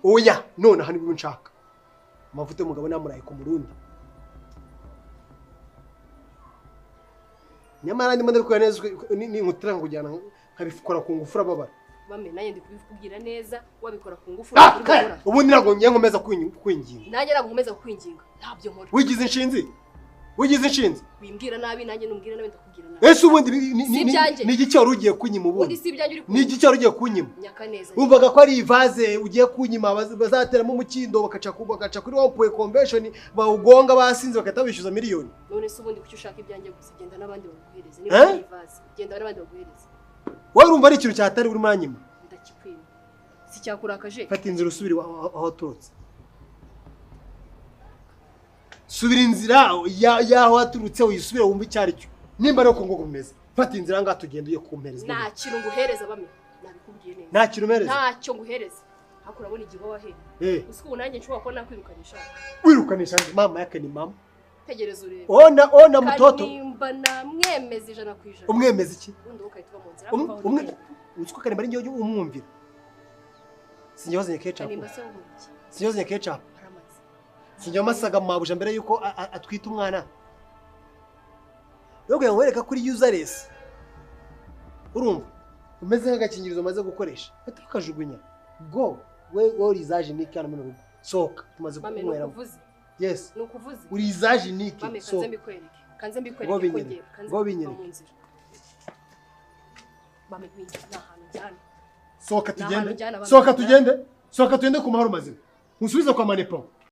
Oya, none aha nibwo nshaka. Amavuta y'umugabo namuraye ku murundi. Nyamara ndimo ndabikora neza ni nkutira nkujyana nkabikora ku ngufu urababara. Bame, nanjye ndi kubikubwira neza, wabikora ku ngufu. Ah, uri gukora. Ubundi ntabwo ngiye nkomeza kwinginga. Nanjye ntabwo nkomeza kukwinginga, ntabyo nkora. Wigize inshinzi? Wigize inshinzi? Wimbwira nabi, nanjye numbwira nabi ndakubwira nabi. Ese ubundi Si ibyanjye. ni igiki wari ugiye kunyima Ubundi ubundi? si ibyanjye uri Ni igiki wari ugiye kunyima? Nyaka neza. Wumvaga ko ari ivaze ugiye kunyima bazateramo umukindo, bagaca kuri Wampuwe Convention, bawugonga basinze, bagahita bishyuza miliyoni? None se ubundi kuki ushaka ibyanjye gusa? Genda n'abandi baguhereze Eh? niba ari ivaze, genda n'abandi baguhereze. Wowe urumva ari ikintu cyatari urimo uranyima? Ndakikwima, si cyakurakaje. Fata inzira usubire aho waturutse. Subira inzira y'aho waturutse, uyisubire wumve icyo ari cyo. Nimba ari uko nguko bimeze, fata inzira ngaha tugenda uye kumpereza. Nta kintu nguhereza bame, nabikubwiye neza. Nta kintu umpereza? Ntacyo nguhereza. Ariko urabona igihe wahe uzi ko ubu nanjye nshobora kuba nakwirukanisha. Wirukanisha nde? Mama yake ni mama. Tegereza urebe. Ona ona mutoto. Kanimba namwemeza 100%. Umwemeza iki? Ubundi wowe ugahita uva mu nzira. Kuva aho Umwe ugenda. uzi ko Kanimba ari njyewe umwumvira? Sinjye wazanye ketchup. Kanimba se wo mu biki? Sinjye wazanye ketchup. Aramaze. Sinjye wamasaga mabuja mbere yuko atwita umwana. Rero kugira ngo wereka kuri useless, urumva umeze nk'agakingirizo umaze gukoresha uhita ukajugunya. Go, we wowe uri izaje niki hano muri rugo? Sohoka, tumaze Mame, kukunyweramo. Nukuvuze. Yes. Nukuvuze. Uri izaje niki? Mame, kanze Sohoka. mbikwereke, kanze mbikwereke Ngo ko binyereke. ngewe kanze Ngo kuva binyereke. mu nzira. Mame, ni ahantu njyana. Sohoka Ni ahantu tugende. njyana abantu. Sohoka tugende, sohoka tugende ku mahoro mazima, nkusubize kwa manepo.